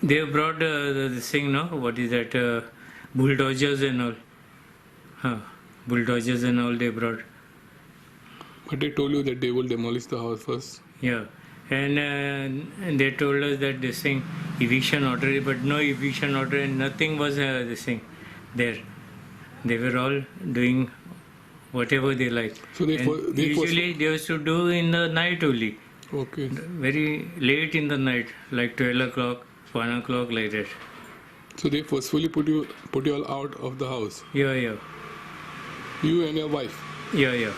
They brought this thing, no? What is that? Bulldozers and all. Huh. Bulldozers and all they brought. But they told you that they will demolish the house first. Yeah. And they told us that this thing, eviction order, but no eviction order and nothing was this thing there. They were all doing whatever they like. So they And they usually they used to do in the night only. Okay. Very late in the night, like 12 o'clock, 1 o'clock, like that. So they forcefully put you all out of the house. Yeah, yeah. You and your wife. Yeah, yeah.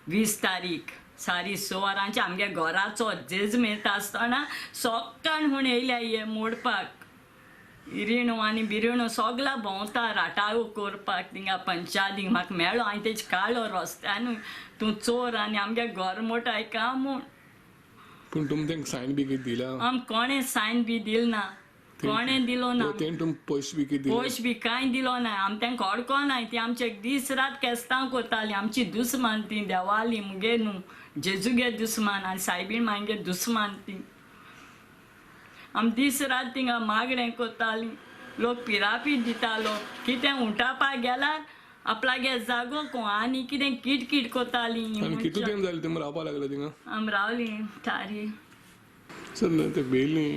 20 तारीख सारी 6 वरांचे आमगे घराचो जेज मेळटा आसतना सोकाण म्हूण येयल्या हे मोडपाक इरिणो आनी बिरिणो सोगला भोंवता राटाळो करपाक थिंगा पंचायतीक म्हाका मेळ्ळो हांवें तेज काडलो रस्त्यानूय तूं चोर आनी आमगे घर मोटाय का म्हूण. पूण तुमी तांकां सायन बी कितें दिला? आम कोणें सायन बी दिल ना, कोणें दिलो ना. तेणें तुमकां पयशे बी कितें दिले? पयशे बी कांय दिलो ना. आम तांकां अडको ना. ती आमचे दीस रात केस्तांव करताली. आमची दुस्मान ती देवाली मुगे न्हू जेजूगे दुस्मान आनी सायबीण मांगे दुस्मान ती. आम दीस रात थिंगा मागणें करताली. लोक पिरापी दितालो. कितें उंटापाक गेल्यार आपल्यागे जागो कोण आनी कितें किटकीट करताली. आनी कितलो टायम जालो तुमी रावपाक लागले थिंगा? आम रावली तारी. सर ते बेली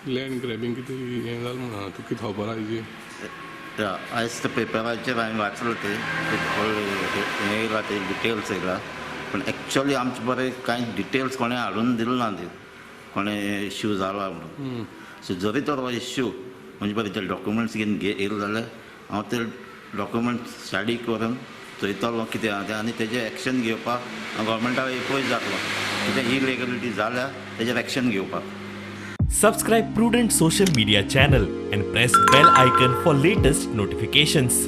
लँड ग्रॅबिंग कितें हें जालें म्हणून तुका कितें खबर आहा तेजी? आयज ते पेपराचेर हांवें वाचलो ते हें येयला ते डिटेल्स येयला, पूण एक्चुअली आमचे बरें कांय डिटेल्स कोणें हाडून दिलो ना ते कोणें इश्यू जाला म्हणून. सो जरी तर हो इश्यू म्हणजे बरें ते डॉक्युमेंट्स घेवन येयले जाल्यार हांव ते डॉक्युमेंट्स स्टडी करून चोयतलो कितें आहा तें आनी तेजें एक्शन घेवपाक हांव गव्हर्मेंटाक एप्रोच जातलो कितें इलिगलिटी जाल्या तेजेर एक्शन घेवपाक. Subscribe Prudent Social Media channel and press bell icon for latest notifications.